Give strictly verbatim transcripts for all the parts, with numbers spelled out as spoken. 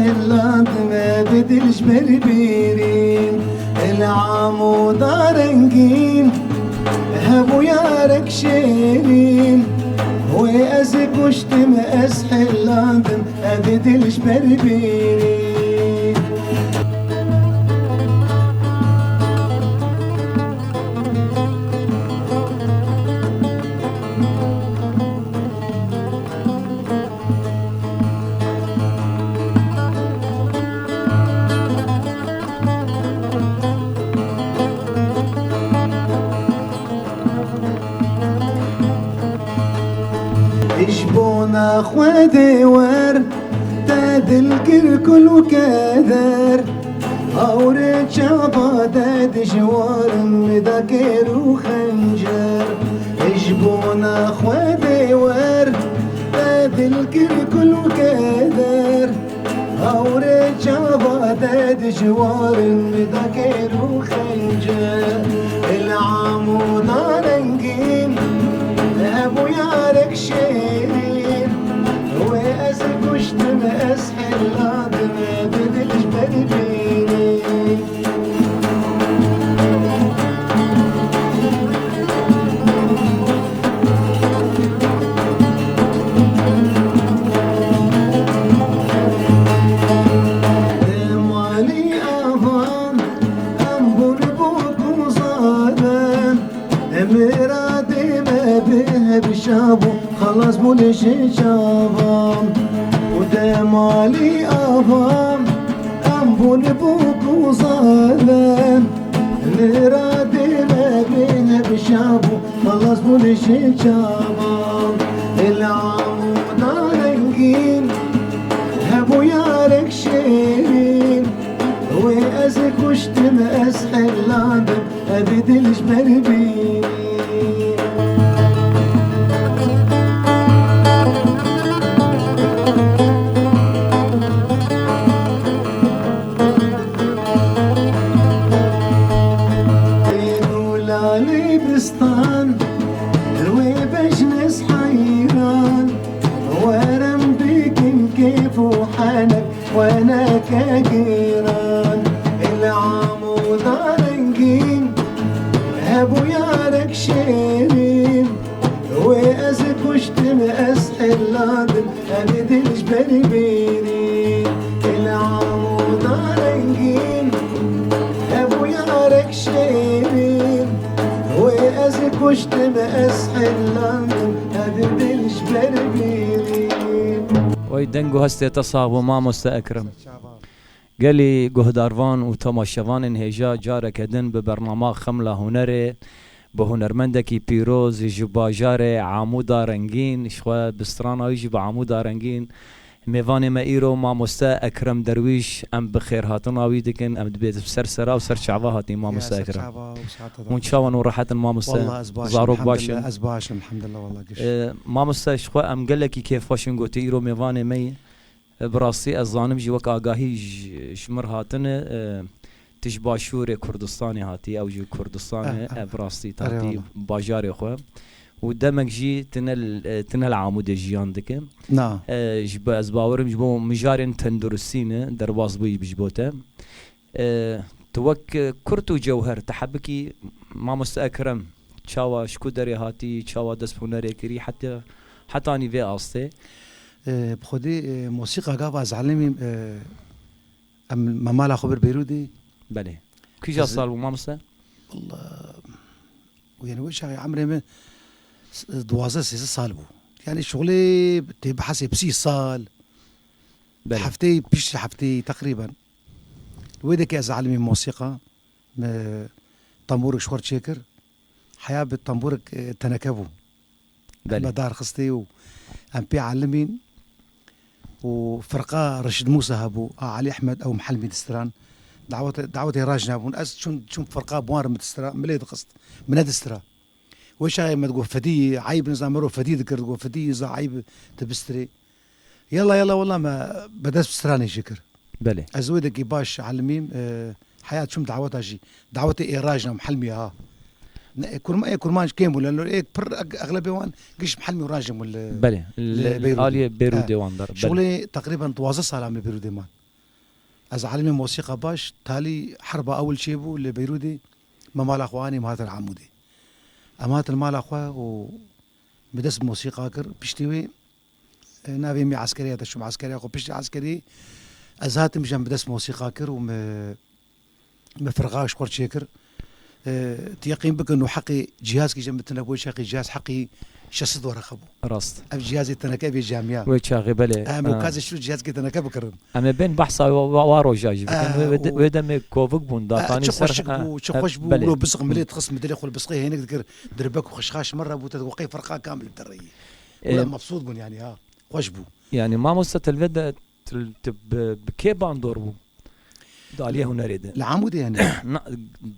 Hillandime bi dil ji ber bîrîn, il amûda rengîn, hebû yarek şêrîn, wê ez kuştim, ez hillandim, ev dil ji ber bîrîn. Ji bona Xwedê wer, te dil kir kul û keder. Hawrê çava te dijwar in, da kêr û xencer. Ji bona Xwedê wer, te dil kir kul û keder. Hawrê çava te dijwar in, da kêr û xencer. Il amûda rengîn, hebû yarek şêrîn. Wê ez kuştim, ez hillandim, bi dil ji ber bîrîn. Malî avan, em bûn bûk û zalim. Miradê me bi hebşa bû, xelas bûn ji çavan. Û demalî avan, em bûn bûk û zalim. Miradê me bi hebşa bû, xelas bûn ji çavan. Il amûda rengîn, hebû yarek şêrîn. Wê ez kuştim, ez hillandim, ev dil ji ber bîrîn. Û lalê bistan, wê bejn ez heyran, werim bikin kêf û henek, xweneke giran. Il amûda rengîn, hebû yarek şêrîn, wê ez kuştim, ez hillandim, ev dil ji ber bîrîn. Il amûda rengîn, hebû yarek şêrîn, wê ez kuştim, ez hillandim, ev dil ji ber bîrîn. Oy, deng û hestê te sax bo, mamoste Ekrem. Gelî guhdarvan û temaşevanên hêja careke din bi bernama Xemla Hunerê, bi hunermendekî pîroz ji bajarê Amûda Rengîn, ji xwe bi strana wî jî bi Amûda Rengîn, mêvanê me îro mamoste Ekrem Derwîş, em bi xêrhatina wî dikin, em dibê ser sera û ser çava hatî mamoste Ekrem. Hûn çawan û rehet in mamoste? Zarok baş in? Ez baş im, elhamdulillah, wallah giş. Ee, mamoste, ji xwe em gelekî kêfxweş in ku tu îro mêvanê me yî. E, bi rastî ez zanim jî wek agahî ji, ji mir hatine, e, tu ji Başûrê Kurdistanê hatî, ew ji Kurdistanê, e, bi rastî tu hatî bajarê xwe. Û demek jî tu ne li, e, tu ne li Amûdê jiyan dike. Na. E, ji bo, ez bawerim ji bo mijarên tenduristî ne, derbas bûyî ji bo te. E, tu wek, e, kurt û cewher, tu hebikî mamoste Ekrem, çawa ji ku derê hatî, çawa dest bi hunerê kirî, heta, hetanî vê astê? E, bi xwedî, e, mosîqa gava ez elimîm, e, em me mala xwe bir Beyrûdê. Belê. Kîja sal bû mamoste? Wallah, û yani wê çaxê emrê min s-, duwazdeh sêzdeh sal bû. Yani şuxulê tê bihesê bi sî sal. Belê. Hefteyê pişt hefteyê teqrîben. Wê dekê ez elimî mosîqa, me tembûrek ji xwe re çêkir. Heya bi tembûrek, e, teneke bû. Belê. Me dar xistê û em pê elimîn û firqa Reşîd Mûsa hebû, a Elî Ehmed ew mihelimî distiran. Dawetê, dawetê raj nebûn. Ez çûm, çûm firqa bi wan re min distira, min lê dixist. Min nedistira. Wê çaxê me digot fedî, eyb nizam mero fedî dikir, digot fedî, za eyb tu bistirê. Yala, yala, wela me bi dest bi stranê jî kir. Belê. Ez wê dekî baş elimîm, e, heya çûm daweta jî. Dawetê ê rajna mihelmî ha. Ne, e, kurma-, ê kurmanc kêm bû, lelo ê pir eg-, exlebê wan giş mihelmî û rajê bûn li, belê, li, li Beyrûdê. Aliyê Beyrûdê wan der, belê. Şuxulê teqrîben duwazdeh sala me Beyrûdê man. Ez alimê mosîqa baş, talî herba ewil çêbû li Beyrûdê, me mala xwe anî, me hatin Amûdê. Em hatin mala xwe û bi dest mosîqa kir. Piştî wê, e, navê min eskeriya te çûm eskeriya xwe. Piştî eskeriyê ez hatim jî em bi dest mosîqa kir û me, me firqa ji xwe çêkir. E, tu yeqîn bikin û heqê cihazkî jî em bi tine bû, çaxê cihaz heqî şeş sed wereqe bû. Rast. Ev cihazê teneke, ev ê camiya. Wê çaxê belê. Em û Ha. kazê şû cihazkê teneke bikirin. Em ê bên behsa wa, wa, wa roja jî bikin. Ha, Wê, wê, û wê demê kovik bûn, Ha, datanî çi ser, xweşik ha, bû, çi ha, xweş bû. belê. Wilo biziq milê dixist, milê xwe li biziqê hênik dikir. Dirbek û xişxaş min re bû, te digot qey firqa kamil dereyî. Wila E, mebsût bûn yani ha. Xweş bû. Yani mamoste te li vê de, tu, tu bi, bi kê bandor bû? Di aliyê hunerê de. Li Amûdê yani. Na,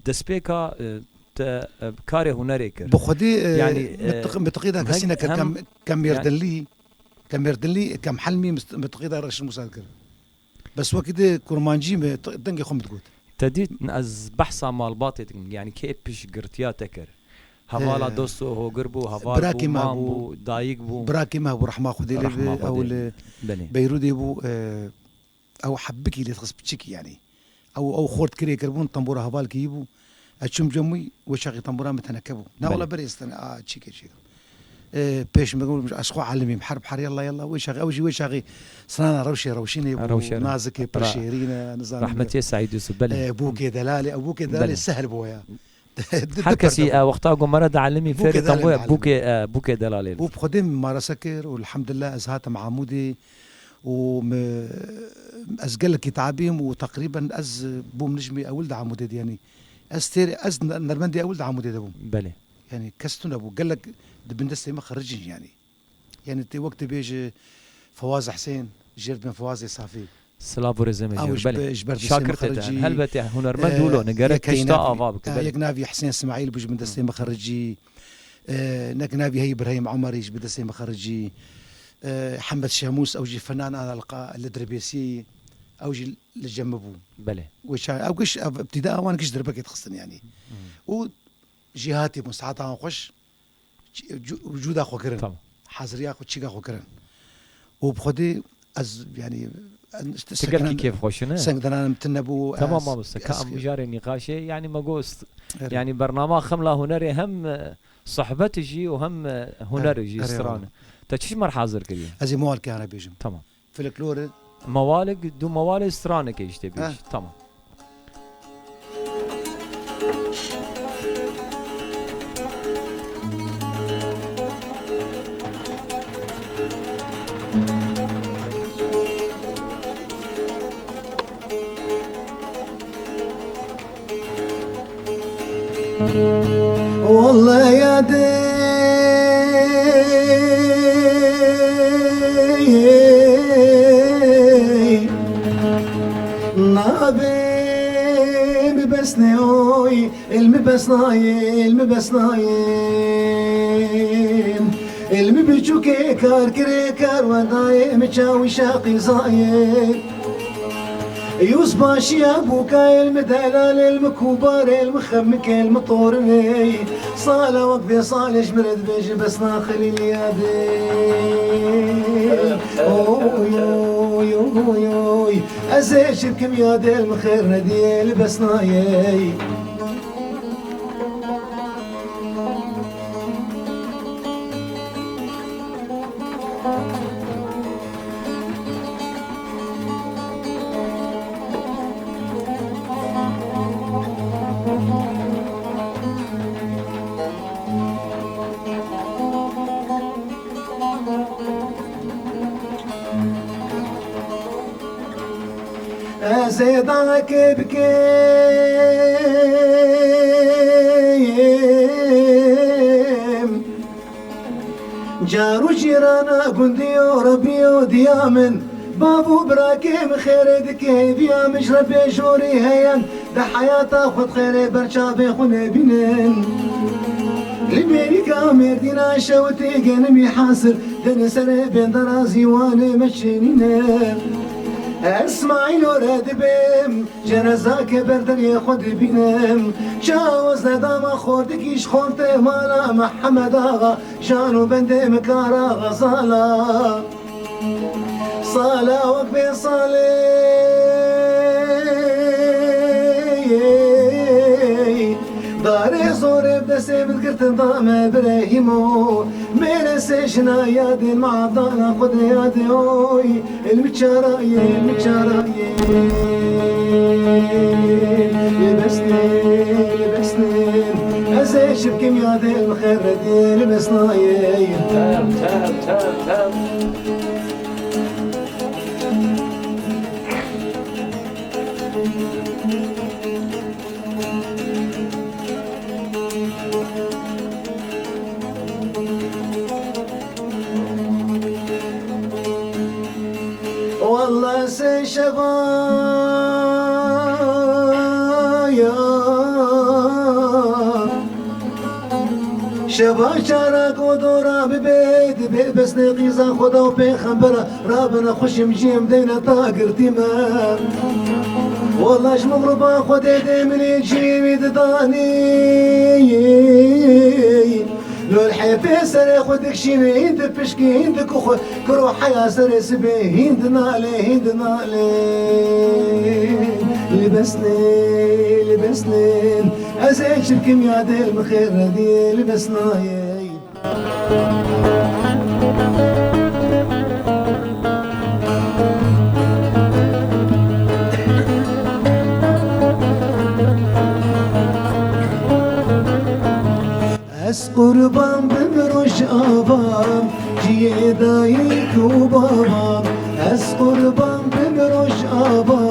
destpêka, e, te, e, karê hunerê kir. Bi xwedê, e, Yani, e, mitiq-, mitiqî da kesî hem, nekir, hem kem, kem yani Mêrdinlî, kem Mêrdinlî, kem Helmî mist-, mitiqî da reşin musad kir. Bes wekî de kurmancî me t-, dengê xwe min digot. Te dît, ez behsa malbatê dikim, yani kê piştgirtiya te kir. Hevala He. dost û hogir bû, heval Birakî bû, me mam bû. bû, dayik bû. Birakî me bû, rehma Xwedê lê Rehma be, Xwedê. ew li Belê. Beyrûdê bû, e, ew hebikî lê dixist, piçikî yani. Ew, ew xort kirê kiribûn, tembûra hevalkî yî bû. Ez çûm cem wî, wê çaxê tembûra min teneke bû. Na Belê. wela berê ez tene, a, çîkê çîkê. E, pêş min got, ez xwe alimîm, herb her yalla yalla, wê çaxê, ew jî wê çaxê strana rewşê rewşînê bû, Rewşê re-, nazikê pir ra-, şêrîn e, nizanim. Rahmetiyê Seîd Yusuf, belê. E, bûkê delalê, ew bûkê delalê Belê. sehl bû ya. Di, di Her kesî, perde bû. e, wexta ku me re dialimin Bûkê fêrî delalê tembûya, dialimin. bûkê, e, bûkê delalê. Û bi Xwedê min marese kir û elhamdulillah ez hatim Amûdê û me, ez gelekî tabîm û teqrîben ez bûm nijmê ewil di Amûdê de, yanî ez têr, ez ne-, nermendê ewil di Amûdê de bûm. Belê. Yanî kes tune bû, gelek di bin destê me xericîn yanî. Yani tê wek dibêje Fewaz Hesên, jêr dibin Fewazê Safî. Silav û rêzê me Ew jêr, ji belê. be-, ji ber destê me Şakirtê te, xericî. helbetê, hunermend E, wilo ne, gerek yek heyî tişta navî, ava bike, e, belê. yek navî Hesên Sima'îl bû ji bin destê Hmm. me xericî. E, nek navî heyî Birahîm Emarî ji bin destê me xericî. E, Hemed Şemûs, ew jî fenan ana liqa li Dirbêsiyê, ew jî li cem min bû. Belê. Wê ça-, ew giş, ev ibtîda wan giş Dirbekê dixistin yani. Hmm. Û jî hatî bûn, saeta wan xweş. Cû-, cûda xwe kirin. Tamam. Haziriya xwe, çîka xwe kirin. Û bi Xwedê ez, yani, en, işte, Ti gelkî sekinan-, kêfxweş in, e? sengdananim tune bû, Tamam, ez, mamoste, ka ez em mijarê nîqaşê, yani, me got, Evet. yani, bernama Xemla Hunerê hem, e, sohbet jî û hem, e, huner Evet, jî, evet, stran. evet. Te çi ji me re hazir kiriye? Ez ê mewalkê hane bêjim. Tamam. Folklorê. Mewalek, du mewalê stranekê işte bir Heh. iş. Tamam. Welle yadê nabê mi bes ne oy, el mi bes nayê, el mi bes nayê. El mi biçûkê kar kirê, kar wendayê, mi çawîşa qîzayê. Yûs başiya bûka, el mi delalê, el mi kubarê, el mi xemikê, el mi torinê. Sala wek vê salê ji min re dibêje, bes naxilî liyadê. Oy, oy, oy, oy. Ez ê çi bikim yadê, el mi xêr nediyê, el bes nayê. Ez ê dawekê bikim. Car û cîrana gundî û Rebî û diya min, bav û birakê min xêrê dike, viya min ji Rebê jorî heyen, di heyata xwe di xêrê ber çavê xwe nebînin. Li Mêrîka Mêrdîna şewitê genimî hasir, dene serê bêndera zîwanê me çênîne. Ez Smaîlo re dibêm, Cenezake ber derê xwe dibînim. Çawa ez nedama xortikî ji xortê mala Mihemed Axa, jan û bendê min kara Xezala. Sala wek vê salê. Min girtin da me birehîmo, mêre sê jina yadên me avdana xwe de yadê oy, el mi çara ye, el mi çara ye. Li besnê, li besnê, ez ê şibkim yadê li xêr rediyê li besnayê. Tev, tev, tev, tev. Wallah sê şeva ya. Şeva çara ku dora bibe, dibe besnê qîza Xweda û pêxembera. Rabine xweşim jî em deyne ta girtî me. Wela ji mixriba Xwedê dê min ê cî wî didanî. Lol hêfê serê xwe dikşînê, hîn dipişkî, hîn dikuxwe. Kuro heya serê sibê, hîn dinalê, hîn dinalê. Li besnê, li besnê. Ez ê çirkim ya dê li min xêr rediyê, li besnayê. Ez qurban bim Rojava, ciyê dayik û bava. Ez qurban bim Rojava,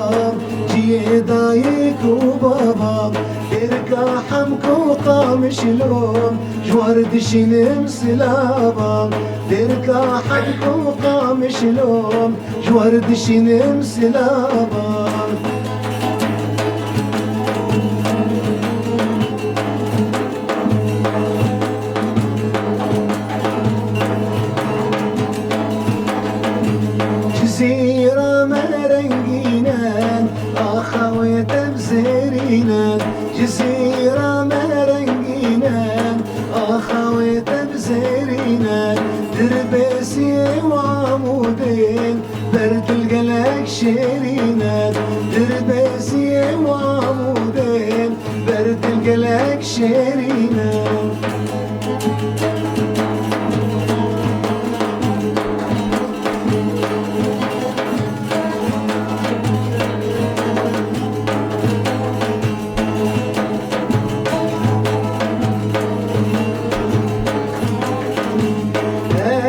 ciyê dayik û bava. Dêrika Hemk û Qamişlo, ji war dişînim silava. Dêrika Hemk û Qamişlo, ji war dişînim silava. Cizîra me rengîn e, axa wê tev zêrîn e. Cizîra me rengîn e, axa wê tev zêrîn e. Dirbêsiyê û Amûdê, ber dil gelek şêrîn e. Dirbêsiyê û Amûdê, ber dil gelek şêrîn e.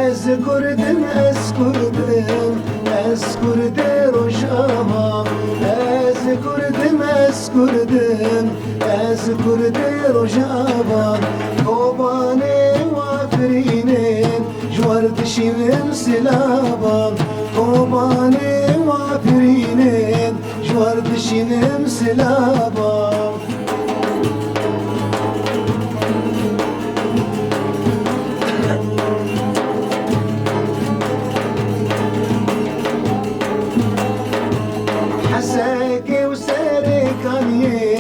Ez Kurd im, ez Kurd im, ez Kurdê Rojava. Ez Kurd im, ez Kurd im, ez Kurdê Rojava. Kobanê û Efrînê, ji war dişînim silava. Kobanê û Efrînê, ji war dişînim silava. Hesekê û Serêkaniyê,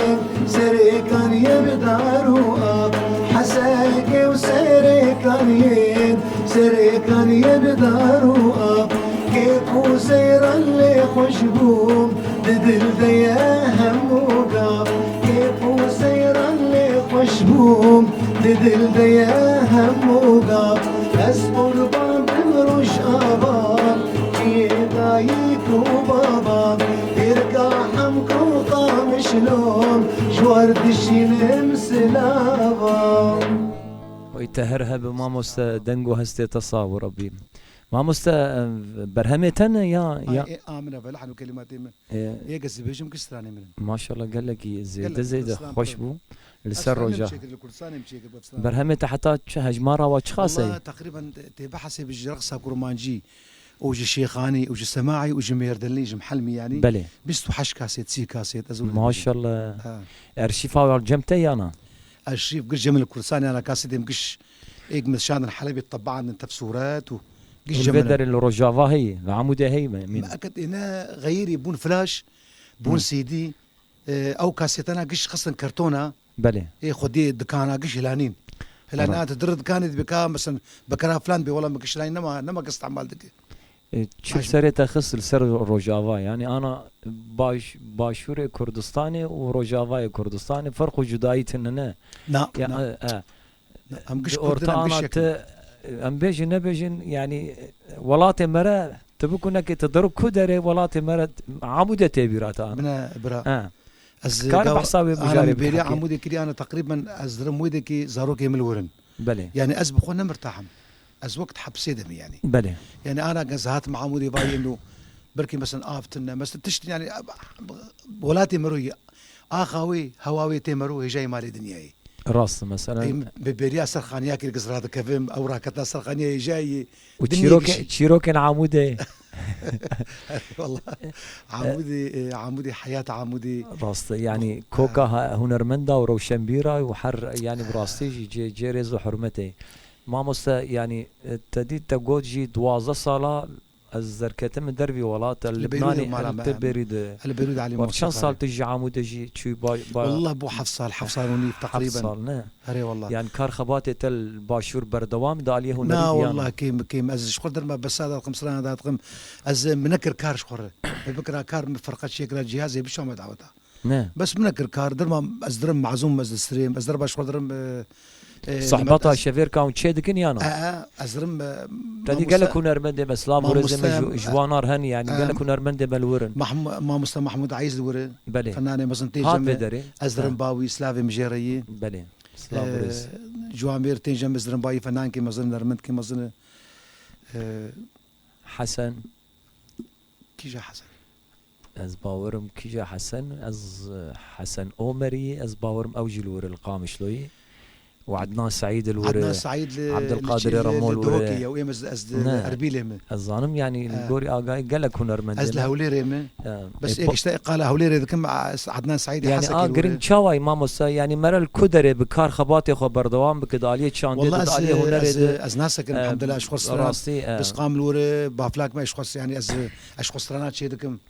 Serêkaniyê bi dar û av. Hesekê û Serêkaniyê, Serêkaniyê bi dar û av. Kêf û seyran lê xweş bû, di dil de ye hemû gav. Kêf û seyran lê xweş bû, di dil de ye hemû gav. Ez qurban bim Rojava, ciyê dayik û bava. Dêrka Hemk û Qamişlo, ji war dişînim silava. Oy te her hebe mamoste, deng û hestê te sax û Rabbî. Mamoste, e, berhemê te ne ya, Ay, ya? E, amine ve lehn û kelimatê min. E, Yek ez dibêjim ki stranê min in. Maşallah gelekî zêde Gelek zêde Kurdistan xweş pir. Bû. Li Ez ser stranê min roja. Çêkir, li Kurdistanê min çêkir, bi stranê. Berhemê te heta çi hejmara wa çiqas e? Wala teqrîben te, tê behsê bi ji reqsa kurmancî û ji şêxanî û ji semaî û ji mêrdinlî, ji mihelmî yanî. Belê. Bîst û heşt kasêt, sî kasêt, ez wilo dibêjim. Maşallah. Ha. Erşîfa wa cem te yana? Erşîf gir cem li Kurdistanê yana kasêtê min giş êk min şandin Helebê tebaandin tev sûret û giş Û cem li vê derê li Rojava heyî, li Amûdê heyî me, mîn. Me eket êne xeyirî bûn flaş, bûn Hmm. C D, e, ew kasêtana giş xistin kertona, Belê. ê xwedî dikana giş hilanîn. Hilanîn Ara. Te dir dikanê dibê ka, mesela, bekara filan dibê, wela me giş hilanîn nema, nema giş istemal dike. E, çi Baş- serê te xist li ser Rojava, yanî ana baş-, Başûrê Kurdistanê û Rojavayê Kurdistanê ferq û cudayî tune ne. Na, Ya, na. e, e, Em giş Kurd in, em giş ana yek in. Te, em bêjin nebêjin, yanî welatê me re, tu bikunekê tu diru ku derê welatê me re Amûdê tê bîra te ana. Bine bira. Ha. Ez Kar gav-, behsa wê ana bijarê min bêriya bikî. Amûdê kiriye, ana teqrîben ez dirim wê dekî zarokê min li wir in. Belê. Yani ez bi xwe ne mirtah im. Ez wek hepsê de me yani. Belê. Yani ana ez hatim Amûdê vayê min û belkî mesela av tune, mesela tişt yani welatê me ro yî. Axa wê, hewa wê tê me ro hêjayê malê dinyayê. Rast, mesela. Ê, bi bêriya ser xaniya kir giz radikevim, ew raketna ser xaniya hêjayê. Û dinyê çîrokê-, gişî. Çîrokên Amûdê. Wallah. Amûdê, e, Amûdê, heyat Amûdê. Rast e, yanî koka ha-, hunermenda û rewşenbîra û her, yanî bi rastî jî cê, cê rêz û hurmetê. Mamoste, yanî, e, te dît te got jî duwazdeh sala ez derketim dervî welat, e, Li Beyrûdê Libnanê, mala e, me, te em. Berî de. E, li Beyrûdê Elî Wa çend sal tu ji Amûdê jî çûyî ba-, ba-, Wallah bû heft sal, heft sal û nîv heft teqrîben. Sal, ne? Erê wallah. Yanî kar xebatê te li başûr berdewam e, di aliyê hunerî Na, de yan? Wallah kêm, kêm. Ez ji xwe derma besa dadiqim, strana dadiqim. Ez, e, min nekir kar ji xwe re. Min bikira kar, min ferqa çêkira cihazê bişa me daweta. Ne. Bes min nekir kar, derma ez dirim mazûm, ez distirêm, ez derba ji xwe dirim, e, e, Sohbeta ez şevêrka hûn çê dikin ya na? E, e, ez dirim, e, Te dî mamoste-, gelek hunermendê me, silav û rêzê me, mamoste, ji, e, ji wan ar hen, yanî e, gelek hunermendê me li wir in. Mahm-, mamoste Mahmûd Eyîz li wir e. Belê. Fenanê mezin tê Hat cem e. Vê derê. Ez dirim Ha. Bawî, silavê min jê re yî. Belê. Silav û E, rêz. Ciwan Mêr tê cem, ez dirim bayî fenankê mezin, nermendkê mezin e. E, Hesen. Kîja Hesen? Ez bawerim kîja Hesen, ez, e, Hesen Omerî, ez bawerim ew jî li wir e, li Qamişloyê. Û Ednan Seîd li wir e, Ednan Seîd li, Abdulkadirê li, Remo li, li wir e. Dihokê ye, û êm ez, ez li Ne. Erbîlê me. Ez zanim, yanî, li He. gorî agahî gelek hunermendê Ez li me. Hewlêrê me. He. Bes E, ê po- gişte qala Hewlêrê dikim, a, ez Ednan Seîdê Yani, Hesekê a li wir e. Giring çawa ye, mamoste? Yani, mere li ku derê bi kar xebatê xwe berdewam bike, di aliyê çandê de, Wallah di ez, aliyê hunerê ez, de, ez nasekirim, e, elhamdulillah, ez xwe strana, rastî, e. Piskam li wir e, baflak me, ez xwe, yani, ez, ez xwe strana çê dikim.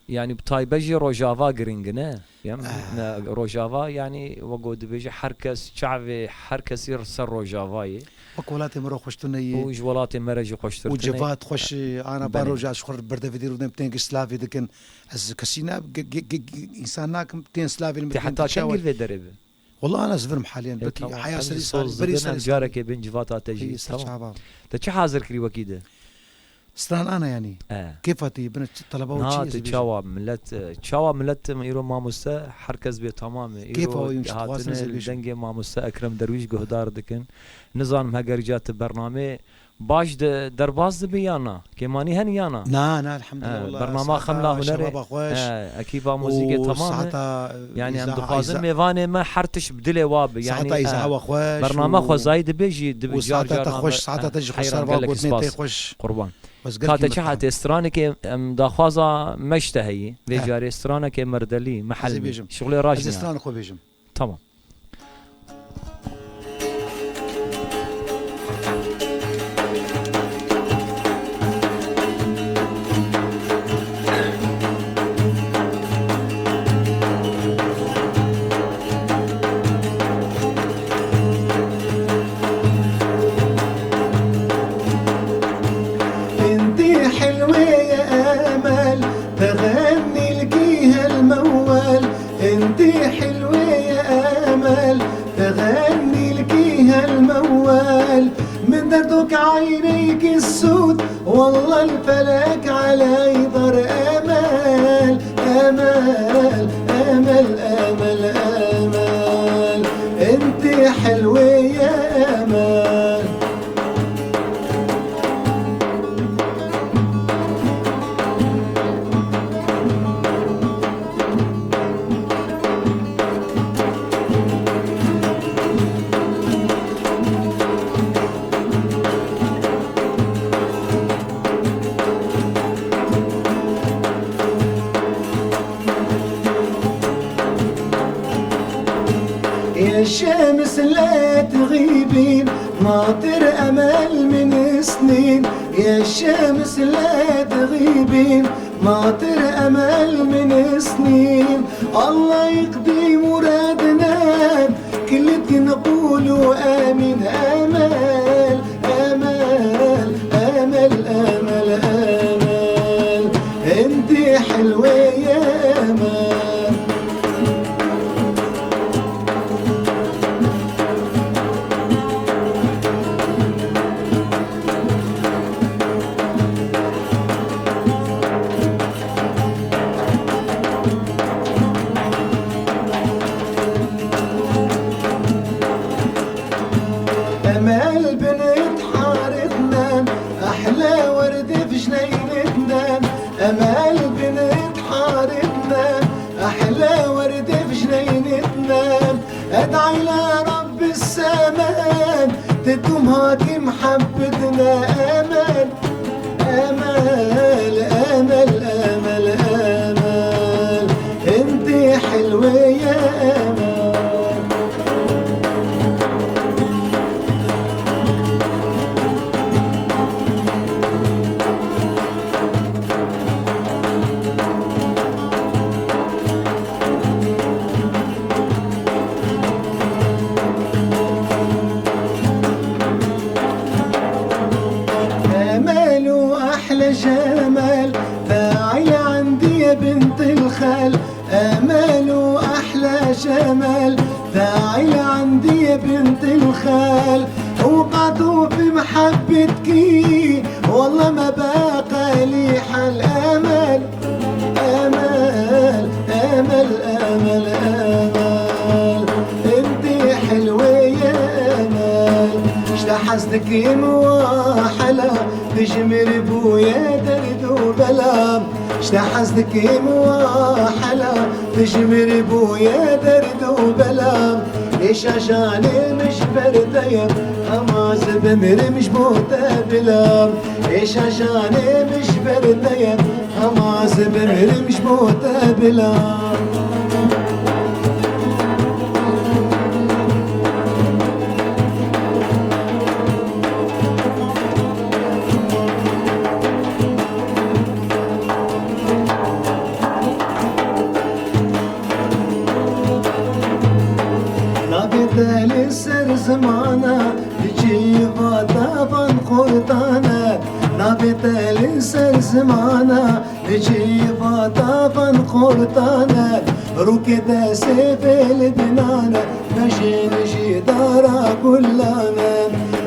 Yani, bi taybet jî Rojava giring e, ne? Yem, Eh. ne, Rojava, yani, wek ku dibêje, her kes, çavê her kesî ser Rojava ye. Wek welatê me re xweştir neyê. Û ji welatê me re jî xweştir tune. Û civat xweş, ana Belê. Baroja ji xwe re berdevê dîr û dem tên giş silavê dikin. Ez kesî na, ge-, ge-, ge-, ge-, însan nakim tên silavê li min Tê heta çend çawa. Gil vê derê bi? Wala ana zivirim haliyen. Yo, Belkî tamam. Heya Em serî jî soz serî, berî dibin, serî em serî. Carekê bin civata te jî. Peyî ser Tamam. Çava. Te çi hazir kirî wekî de? Stran ana yanî. E. Kêfa te yî, bine çi taleba û Na, çi ez tu dibêjim? Çawa millet, e, çawa millet, em îro mamoste, her kes bê tamam e. Kêfa Îro wî, em ji dixwazin hatine ez ê li bêjim. Dengê mamoste Ekrem Derwîş guhdar dikin. Nizanim heger ca tu bernamê baş de derbas dibe ya na. Kêmanî hene ya na? Na, na, elhamdulillah, E, wallah, bernama saeta Xemla Hunerê, şebaba xweş e, ekîba û muzîkê tamam e. Saeta, e, Yani, em îza-, dixwazin îza-, mêvanê me her tişt bi dilê wa bi. Yani, saeta îza e, hewa xweş bernama û, xwezayî dibe jî, dibe û car saeta car te name, xweş, saeta e, te jî xweş heyran serva gelek gotinê spas tê dikim. Xweş. Qurban. Bes gelkî Ka te çi mutlu. Hatê stranekê em daxwaza me ji te heyî. Vê Eh. carê stranekê merdelî, Ez ê mehelmî. Bêjim. Şixulê Ez ê rajniya. Stranê xwe bêjim. Tamam. انتي حلوة يا امل، تغني لك هالموال. انتي حلوة يا امل، تغني لك هالموال. من دردك عينيك السود، والله الفلك علي دار. امل، امل، امل، امل، امل. انتي حلوة يا امل. يا شمس لا تغيبين، ناطر أمل من سنين. يا شمس لا تغيبين، ناطر أمل من سنين. الله يقضي مرادنا، كل دين نقولوا آمين. أمل، أمل، أمل، أمل، أمل. انتي حلوة يا أمل. دوم هاكي محبتنا أمل، أمل، أمل، أمل، أمل. انتي حلوة يا أمل. أمل وأحلى جمال، تعالي عندي يا بنت الخال. أمل وأحلى جمال، تعالي عندي يا بنت الخال. وقعت في محبتك، والله ما بقى لي حل. أمل، أمل، أمل، أمل، أمل، انتي حلوة يا أمل. اشتى حسدك يموى حلا، تجمر بويا درد وبلا. اشتى حسدك يموى حلا، تجمر بويا درد وبلا. ايش عشاني مش برديم، اما زبمر مش بوتا بلا. ايش عشاني مش برديم، اما زبمر مش بوتا بلا. نابێتە لەسەر زمانە، بچی وا داوان خۆتانە. نابێتە لەسەر زمانە، بچی وا داوان خۆتانە. ڕووکێتە سێ بێل بنانە، بەژێن ژی دارا گولانە.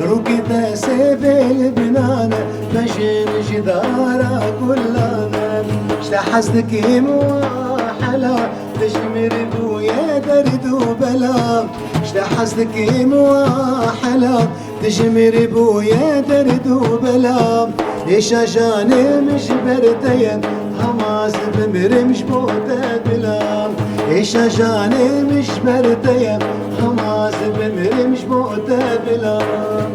ڕووکێتە سێ بێل بنانە، بەژێن ژی دارا گولانە. شتە حەز دکیم وا حەلا، تجمر بویە دەرد و بەلام. شتە حەز دکیم وا حەلا، تجمر بویە دەرد و بەلام. ئێشە ژانێ مش بەردەیە، هەماز بمرم ژ بۆ تە بلام. ئێشە ژانێ مش بەردەیە، هەماز بمرم ژ بۆ تە بلام.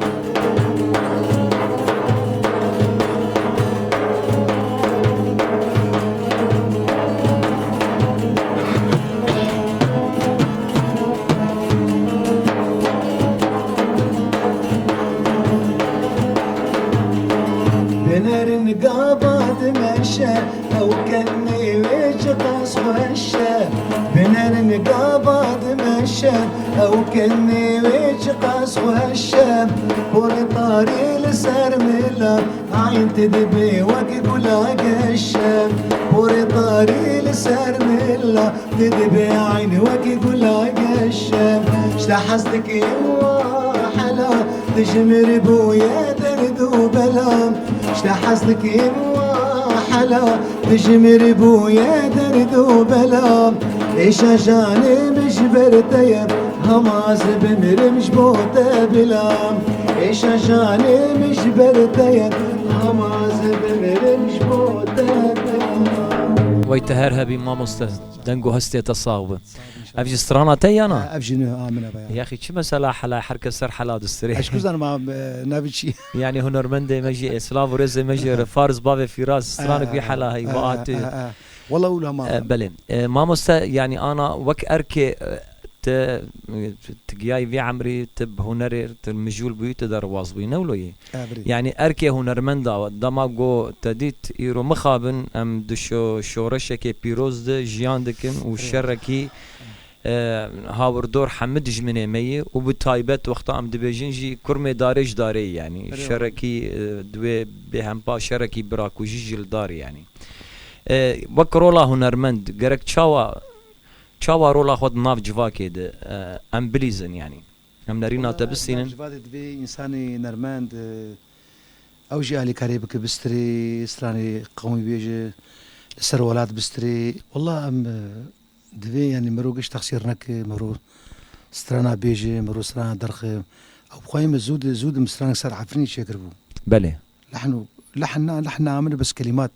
Binerin gava dimeşe, ew kenê wê çiqas xweş e. Binerin gava dimeşe, ew kenê wê çiqas xweş e. Porê tarî li ser mila, eyn tu dibê wek gula geş e. Porê tarî li ser mila, tu dibê eyn wek gula geş e. Şte hez dikî wa hela, tu ji mir bûye derd û bela. Şte hez dikî wa hela, tu ji mir bûye derd û bela. Êşa janê min ji ber te ye, hema ez bimirim ji bo te bila. Êşa janê min ji ber te ye, hema ez bimirim ji bo te bila. Wey te her hebî mamoste, deng û hestê te sax bi. Ev jî strana te ya na? Ev jî ne, a, min e ya. Yaxî çi mesela hela, her kes ser hela distirê. Ez ku zanim, a, e, navê çi? Yani hunermendê me jî, e, silav û rêzê me jî, e, Fariz bavê Fîraz, stranek wî hela heyî, va atê. Wala wila ma. E, belê. E, mamoste, yani ana wek erkê, e, te, e, tu giyayî vî emrî, tu bi hunerê, tu mijûl bûyî, tu derbaz bûyî, ne wilo yî? E, birî. Yani erkê hunermenda, dema go te dît, îro mixabin, em di şo-, şoreşekê pîroz de jiyan dikin û şerekî, e, hawirdor hemî dijminê me yî û bi taybet wexta em dibêjin jî kurmê darê ji darê yî, yani şerekî, e, di wê bêhempa şerekî birakujî jî li dar yani. E, wek rola hunermend gerek çawa, çawa rola xwe di nav civakê de, e, em bilîzin yani? Em nerîna te bistînin. Civakê divê însanê nermend, e, ew jî alîkariyê bike, bistirê, stranê qewmî bêje, li ser welat bistirê. Wela em, e, Divê, yani, mero giş texsîr neke, mero strana bêje, mero strana derxe. Ew bi xwe yê min zû di, zû di min stranek ser Efrînê çêkiribû. Belê. Lehn û, lehn na, lehn na min bes kelîmat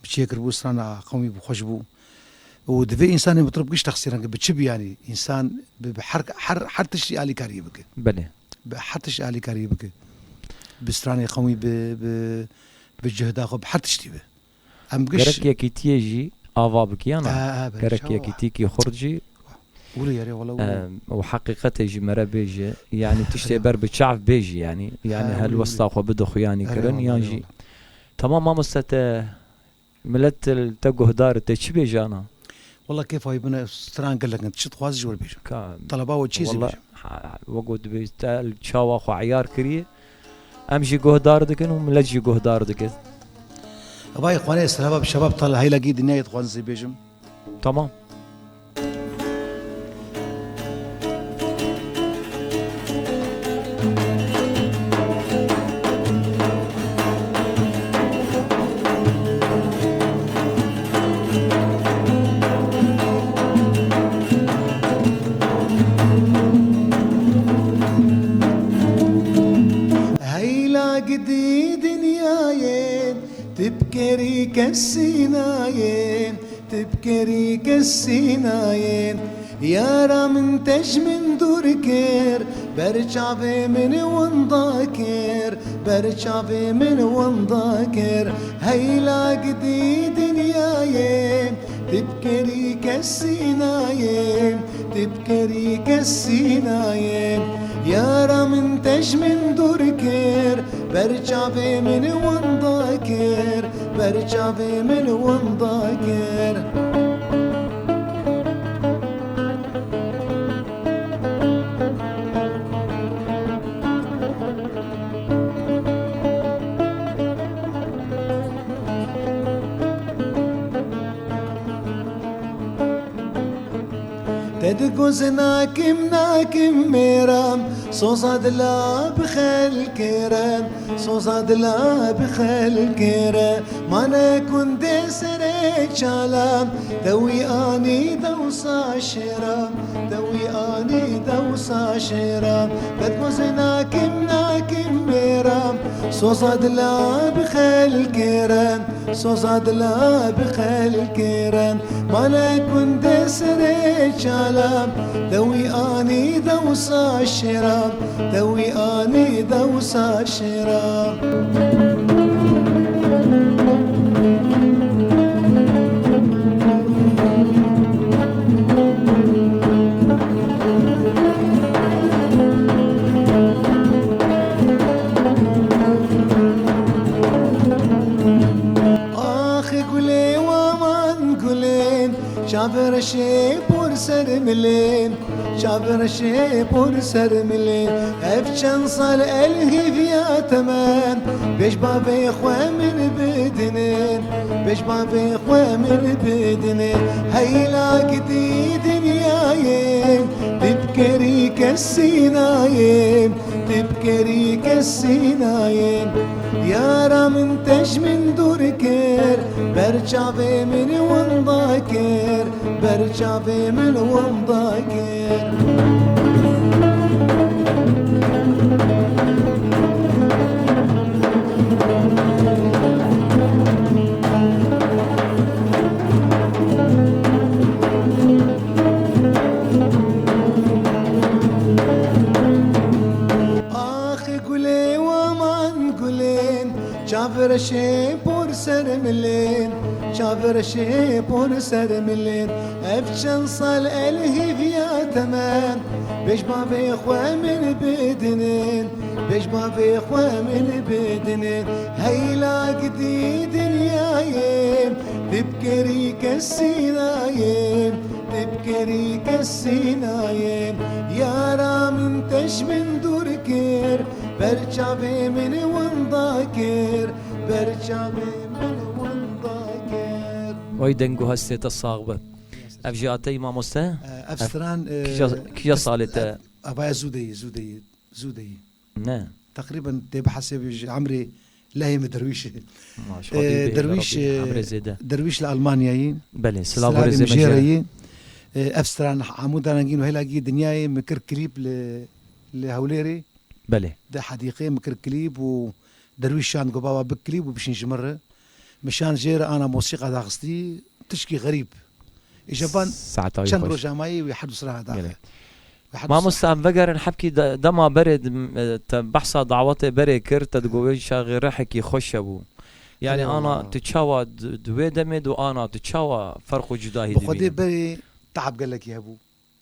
bi çêkiribû, strana qewmî bi xweş bû. Û divê însanê mitrib giş texsîr neke, bi çi bi, yani, însan bi, bi her, her, her tiştî alîkariyê bike. Belê. Bi her tişt alîkarî bike. Bi stranê xewî, bi, bi, bi cihda xwe, bi her tiştî be. Em giş Gerek yekîtiyê jî ava bike, yana? Ha, ha, belê, Gerek çawa? Yekîtîkî xurt jî, Wilo yerê wala wilo. Em, û heqîqetê jî mere bêje. Yanî tiştê Ha. ber bi çav bêjî, yanî. Yanî Ha, wilo, helwesta wilo. xwe bide xuyanî Erê kirin, wala, yan erê jî. wala. Tamam mamoste, te Milet te, te guhdar, te çi bêje ana? Wala kêfa wî bine, stran gelek in. Çi dixwazî ji wir bêjim. Ka, Teleba we çi zî wala, bêjim. Ha, wek got dibê, te çawa xwe eyar kiriye. Em jî guhdar dikin û milet jî guhdar dike. Vay xwanê serheva bi şebab tal heyla gî dinyayê dixwazin zî bêjim. Tamam. Heyla gidî dinyayê, tibkerî kesî nayê. Tibkerî kesî nayê, yara min te ji min dûr kir, ber çavê min winda kir, ber çavê min winda kir. Heyla gidî dinyayê, tibkerî kesî nayê, tibkerî kesî nayê, yara min te ji min dûr kir, ber çavê min winda kir. Ber çavê min winda kir. Te digot nakim, nakim mêram, soza dila bi xelkê re. Soza dila bi xelkê re, mane kundê serê çala, te wî anî dewsa şêra, te wî anî dewsa şêra. Te digot nakim, nakim mêra, soza dila bi xelkê re, soza dila bi xelkê re. Mane kundê serê çala, te wî anî dewsa şêra, te wî anî dewsa şêra. Axê gulê waman gulên, çavê reşê por ser milên, çavê reşê por ser milên. Ev çend sal el hêviya te me, bêj bavê xwe min bidinên, bêj bavê xwe min bidinên. Heyla gidî dinyayê, tibkerî kesî nayê. Tibkerî kesî nayê, yara min te ji min dûr kir, ber çavê min winda kir, ber çavê min winda kir. Axê gulê waman gulên, çavê reşê por ser milên, çavê reşê por ser milên. Ev çend sal el hêviya te me, bêj bavê xwe min bidinên, bêj bavê xwe min bidinên. Heyla gidî dinyayê, tibkerî kesî nayê. Tibkerî kesî nayê, yara min te ji min dûr kir, ber çavê min winda kir, ber çavê min winda kir. Wey deng û hestê te sax be. Ev jî ateyî mamoste? Ev stran, kîja, e, kîja salê te? Ev, ev aya zû de yî, zû de yî, zû de yî. Ne. Teqrîben tê bihesêbî ji emrê lehê min derwîş e. Maşallah, Ee, derwîş, e, emrê zêde. Derwîş li Almanyayê. Belê, silav û rêzê me jê re yî. Ee, ev stran Amû Darengîn û hêla gî dinyayê min kir klîp li, li Hewlêrê. Belê. Di hedîqê min kir klîp û derwîş şand got baba bik klîp û bişîn ji min re. Min şand jê re ana mosîqa daxistî, tişkî xerîb. Îja van çend roj amayî wî her du sira daxe. Gelek. Mamoste, em vegerin hebkî de-, dema berê di-, e, te behsa dawetê berê kir, te digot wê çaxê rihekî xweş hebû. Yani ana tu çawa di, di wê demê de ana tu çawa ferq û cudahî Bi xwedê dibînî? Berê teab gelekî hebû.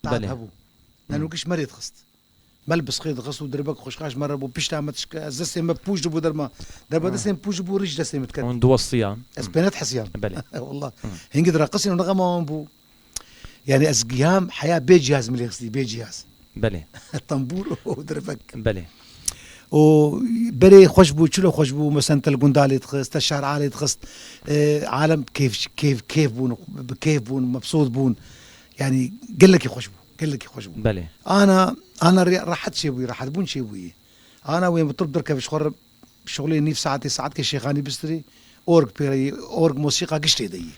Teab Belê. Hebû. Hı. Nano giş me rê dixist. Me li bisxê dixist û dirbek xweşxaş me re bû. Pişta me tişke, ez destê me pûç dibû derma. Derba Hı. Destê me pûç bû, rîş destê me diket. Hûn diwestiyan. Ez Hı. Pê nedihesiyan. Belê. Wallah. Hı. Hingî diraqisîn û nexema wan bû. Yani ez giyam heya bê cihaz min lê xistî, bê cihaz. Belê. Tembûr û dirbek. Belê. Û berê xweş bû, çilo xweş bû, mesela te li gunda lê dixist, te şehra lê dixist. E, alem kêf, kêf, kêf bûn, bi kêf bûn, mebsût bûn. Yani gelekî xweş bû, gelekî xweş bû. Belê. Ana, ana re-, rehet çêbûyî, rehetbûn çêbûyî. Ana wê mitib derkeve ji xwe re şixulê nîv saetê, saetkê şêxanî bistirî, org pê re yî, org mosîqa giş tê de yî.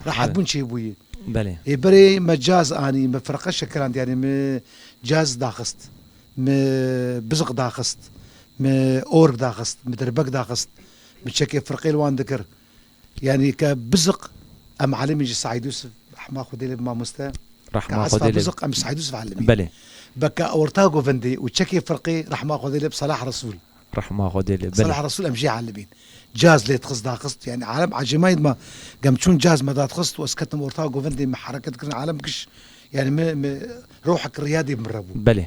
Rehetbûn çêbûyî. Belê. Ê berê me caz anî, me firqe şekiland, yani me caz daxist, me biziq daxist, me org daxist, me derbek daxist, me çekê firqê li wan dikir. Yani ke biziq, em elimî ji Saîd Yusuf, rehma Xwedê lê bi mamoste. Rehma Xwedê lê. Biziq, em Saîd Yusuf elimî. Belê. Beke orta govendê û çekê firqê, rehma Xwedê lê bi Salah Resûl. Rehma Xwedê lê, belê. Salah Resûl em jê elimîn. Caz lê dixist daxist, yani alem ecêmayî dima gem çûn caz me dadxist û ez ketim orta govendê me hereket kirin, alem giş, yani me, me rohek riyadê bi min re bû. Belê.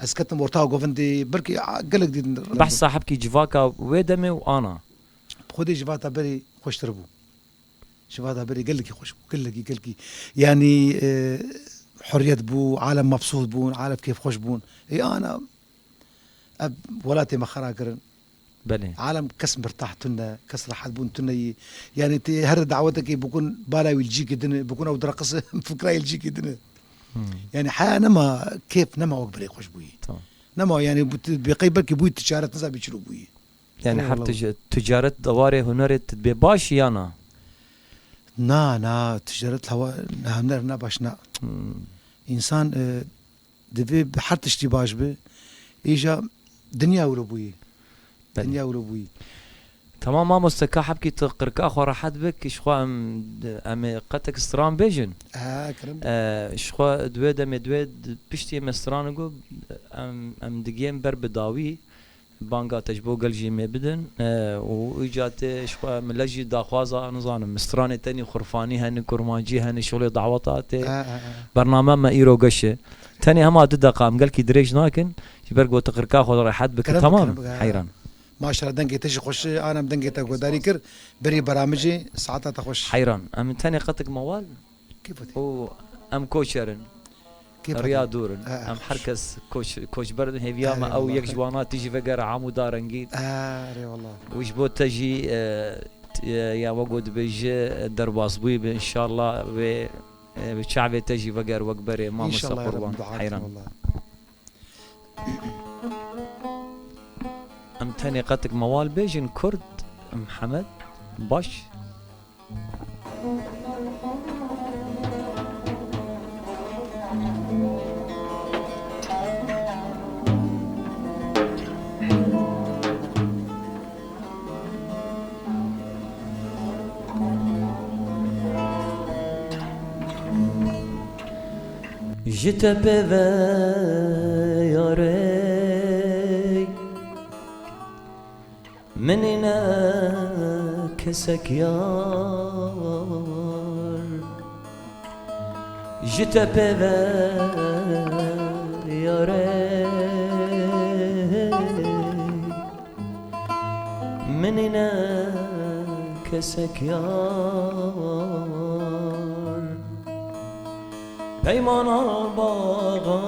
Ez ketim orta govendê, belkî, a, gelek dîtin. Behsa hebkî civaka wê demê û ana. Xwedê civata berê xweştir bû. Civata berê gelekî xweş bû, gelekî, gelekî. Yani, e, hurriyet bû, alem mebsût bûn, alem kêfxweş bûn. Ê ana, ev welatê me xera kirin. Belê. Alem kes mirtah tune, kes rehet bûn tune yî. Yani tê her dawetekê bikun bala wî li cîkê din e, bikun ew direqis fikra wî li cîkê din e. Hmm. Yani heya nema, kêf nema wek berê xweş bûyî. Tamam. Nema yani bu ti-, bê qey belkî bûyî ticaret niza bê çilo bûyî. Yani Eyvallah. Her tij-, ticaret dewarê hunerê tu dibê baş ya na? Na, na, ticaret hewa, na huner na baş na. Hmm. Însan, e, divê bi her tiştî baş bi. Îja dinya wilo bûyî. Belê. Dinya wilo bûyî. Tamam mamoste, ka hebkî tu qirka xwe rehet bik, ji xwe em, em ê qetek stran bêjin. Ha, kerem. E, ji xwe di wê demê di wê di-, piştî me stran got, em, em digihên ber bi dawî. Banga te ji bo gel jî mê bidin, e, û îca tê ji xwe millet jî daxwaza, nizanim, stranê tenî xurfanî hene, kurmancî hene, şolê daweta tê. E, e, e. Bername me îro geş e. Tenê hema du deqa em gelkî dirêj nakin, ji ber ku tu qirka xwe rehet bike, kerem, tamam, kerem, e. Heyran. Maşallah, dengê te jî xweş e, anem dengê te guhdarî kir, berî beramijê, saeta te xweş. Heyran. Em tenê qetik mewal. Kêfa te. Û em koçer in. Kêfa te. Riya dûr in. E, e, em xweş. Her kes koç, koçber in. Hêviya me ew yek ji wana tijî vegere Amûda rengîn. Erê wallah. Û ji bo te jî, e, t-, e, ya we got dibêje, e, derbasbûyî be, înşallah wê, e, bi çavê te jî veger wek berê mamoste Qurban. Înşallah ya Rabbi, dua dikim wallah. Heyran. Em tenê qetik mewal bêjin, Kurd, Mihemed, baş. Ji te pê ve yarê min nîne kesek yar. Ji te pê ve yarê min nîne kesek yar. Peyman al baxa,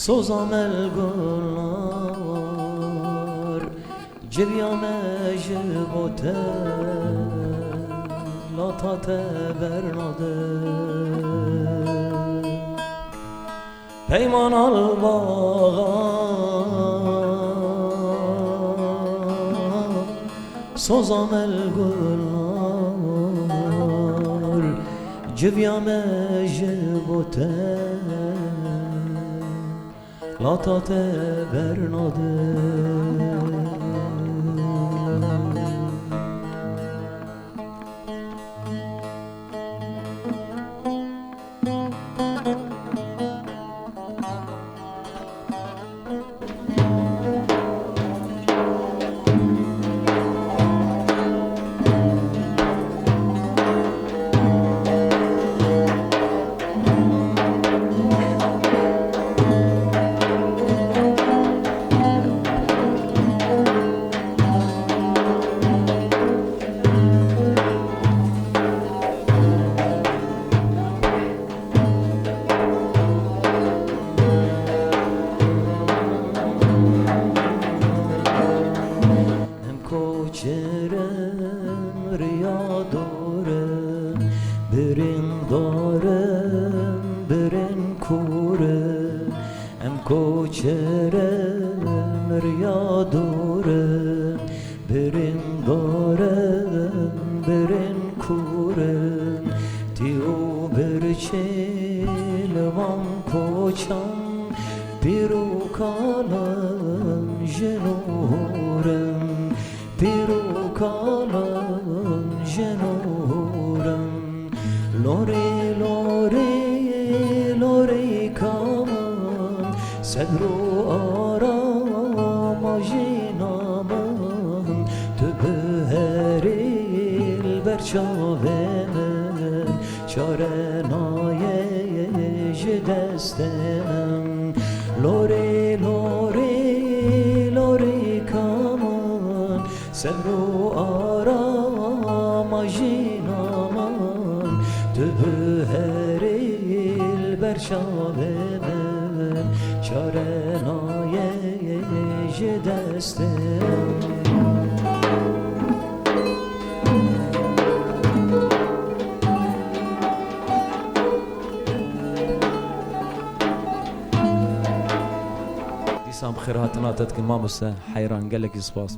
soza me li gular, civiya me ji bo te, lata te bernade. Peyman al baxa, soza me li gular, civiya me ji bo te, lata te bernade. Birîndar in, birîn kûr in, em koçer in, riya dor in. Birîndar in, birîn kûr in, tî û birçî li van koçan, pîr û kalan jin û hûr in. Pîr û kalan jin û hûr in, lorê, lorê, lorê kaman, sebr û arama jîna min, tu biherî li ber çavê min, çare nayê ji destê min. Lorê, lorê, lorê kaman, sebr û arama jîna min, tu biherî li ber çavê min, çare nayê ji destê min. Dîsan bi xêr hatina te dikin mamoste Heyran, gelekî spas.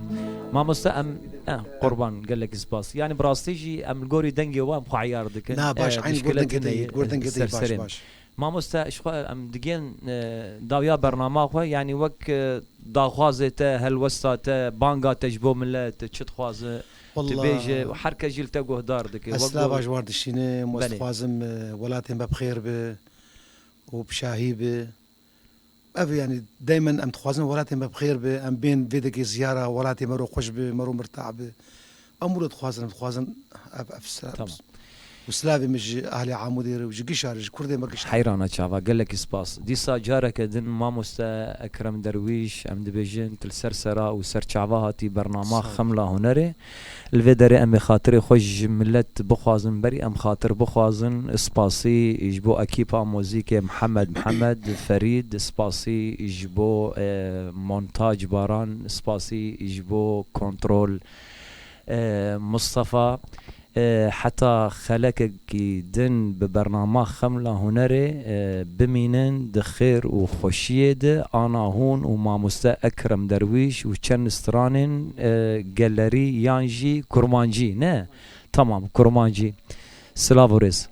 Mamoste em, eh, qurban, gelekî spas. Yanî bi rastî jî em li gorî dengê we em xwe eyar dikin. Na, baş, Eh, eyn li gor muşkile dengê te tune yî, li gor ye, dengê te yî, ser baş, serê. Baş. Mamoste, ji xwe em digên, eh, dawiya bernama xwe, yanî wek, eh, daxwazê te, helwesta te, banga te ji bo milet, çi dixwaze, tu Wallah, bêje, her kes jî li te guhdar dike. Ez Wek silava gor- ji wan dişînim, ez Belê. dixwazim, eh, welatê me bi xêr be û bi şahî be. Ev, yanî, deymen em dixwazin welatê me bi xêr be, em bên vê dekê ziyara welatê me ro xweş be, me ro mirtah be. Em wilo dixwazin, em dixwazin ev, ev sila-, Tamam. û silavê min ji ahlê Amûdê re û ji gişa re, ji Kurdê me gişa re. Heyrana çava, gelekî spas. Dîsa careke din mamoste Ekrem Derwîş, em dibêjin, tu li ser sera û ser çava hatî bernama Sağ ol. Xemla Hunerê. Li vê derê em ê xatirê xwe ji milet bixwazin, berî em xatir bixwazin. Spasî ji bo ekîpa muzîkê Mihemed Mihemed, Ferîd, spasî ji bo, e, montaj Baran, spasî ji bo kontrol, e, Mustafa. E, heta xelekekî din bi bernama Xemla Hunerê, e, bimînin di xêr û xweşiyê de, ana hûn û mamoste Ekrem Derwîş û çend stranên, e, gelerî yan jî kurmancî, ne? Tamam, kurmancî. Silav û rêz.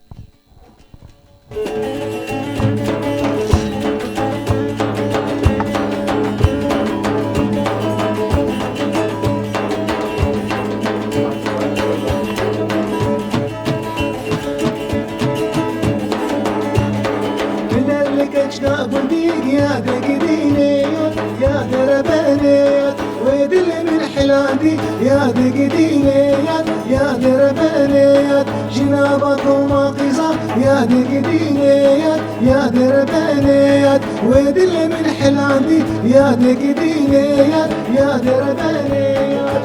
Binerli keçka gundî ya degidînê ya, ya derebenê ya. Wê dilê min hilandî, ya digidînê yad, ya derebenê yad. Ji nava koma qîza, ya digidînê yad, ya derebenê yad. Wê dilê min hilandî, ya digidînê yad, ya derebenê yad.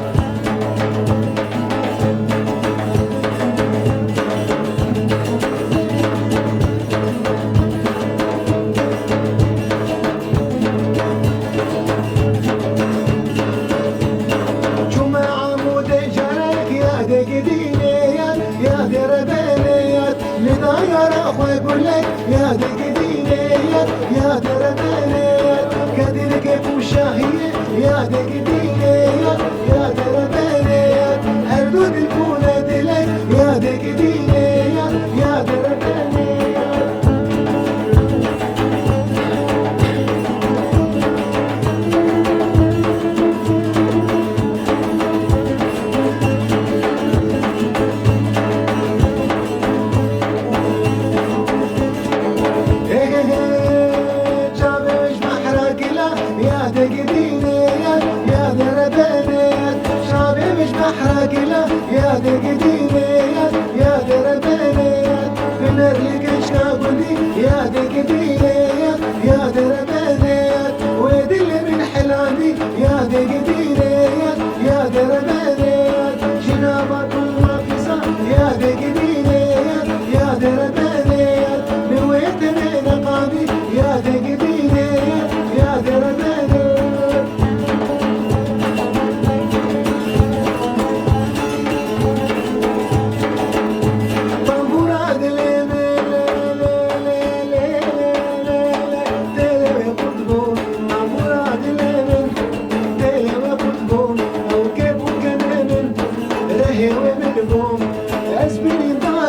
Çûme Amûdê carek, yadê gidînê yad, yadê rebenê yad. Li dayara xwe gulek, yadê gidînê yad, yadê rebenê yad. Kedilke pûşahiyê, yadê gidînê yad, yadê rebenê yad. Her du dil bûne dilek, yadê gidînê yad, yadê rebenê yad. Çavê min ji behra gila, yadê gidînê yad, yadê rebenê yad. Çavê min ji behra gila, yadê gidînê yad, yadê rebenê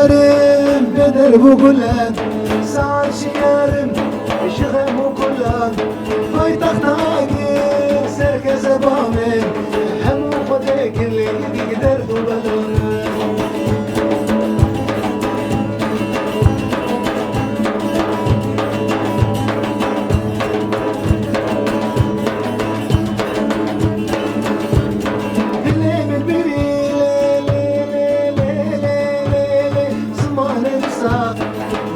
Bi derb û gulan, saet şiyarim ji xem û kulan. Paytexta agir serkeze bavê, hemû xwedê girlî derd û belan. Dilê min birî lê, lê, lê, zimanê min sax.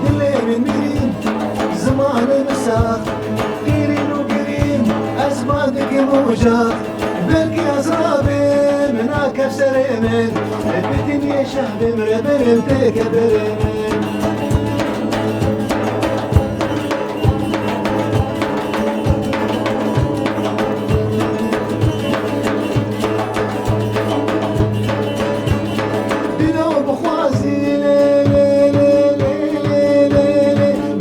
Dilê min birî, zimanê min sax. Qîrîn û girîn, ez ba dikim uca. Belkî ez rabêm, nakef serê min. Bi dinyê şeh bêm, reberêm têke berê min. Dilo bixwazî lê, lê, lê,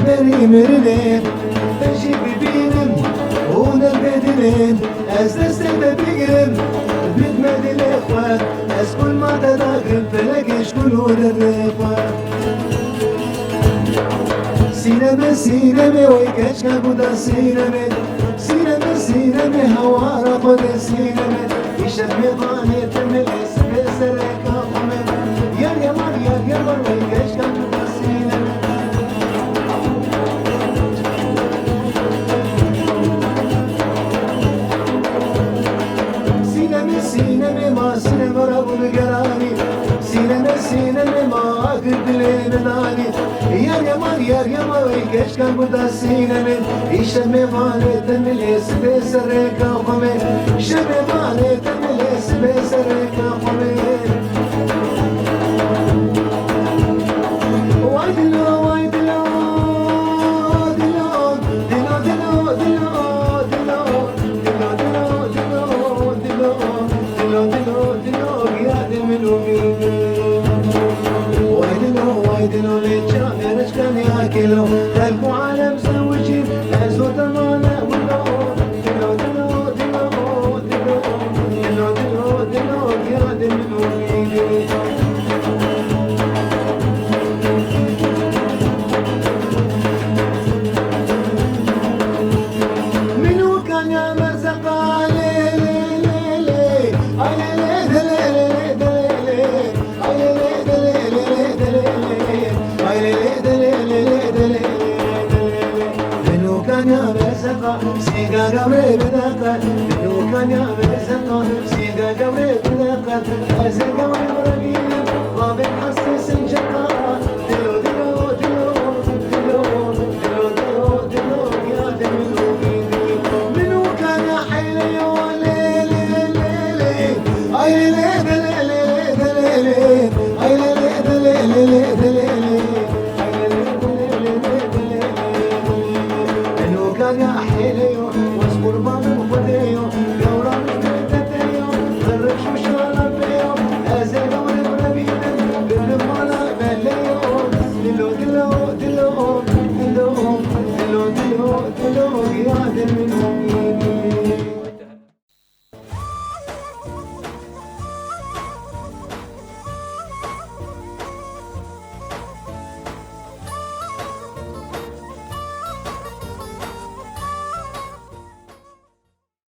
berî mirinê te jî bibînim û nebê dilê ez destê te bigirim. Bidme dilê xwe, ez kulma te dagirim, pelekê ji kul û derdê xwe. Sîneme, sîneme, oy keçka guda sîneme. Sîneme, sîneme, hewara xwe de sîneme. Îşev mêvanê te milê sibê sereka xwe me. Yar yaman, yar yaman, oy keçka guda sîneme. Sîneme, sîneme, ma sîneme ra bû nigeranî. Sîneme, sîneme, ma agir dilê min anî. Yar yaman, yar yaman, ey keçkan guda sîneme. Îşev mêvanê te milê sibê sereka xwe me. Îşev mêvanê te milê sibê sereka xwe me. Way dilo, way dilo, dilo, dilo, dilo, dilo, dilo. Dilo, dilo, dilo, dilo, dilo, dilo, dilo, giya de min û min. Way dilo, way dilo, lê çavê reşkan ya kelo. Xelk û alem zewicî, ez û te mane wilo. Dilo, dilo, dilo, dilo, dilo, dilo, dilo, giya de min û min. Min û kanya merzeqa lê, lê, lê, lê. Ay lê, lê, de, lê, lê, lê, de, lê, lê. Ay lê, lê, de, lê, lê, lê, de, lê, lê. Ay lê, lê, de, lê, lê, lê, de, lê, lê. Min û kanya merzeqa, sîga gawrê bideqe. Min û kanya merzeqa, sîga gawrê bideqe. Ez ê gawrê bira bînim, bavê hestê sinceqa.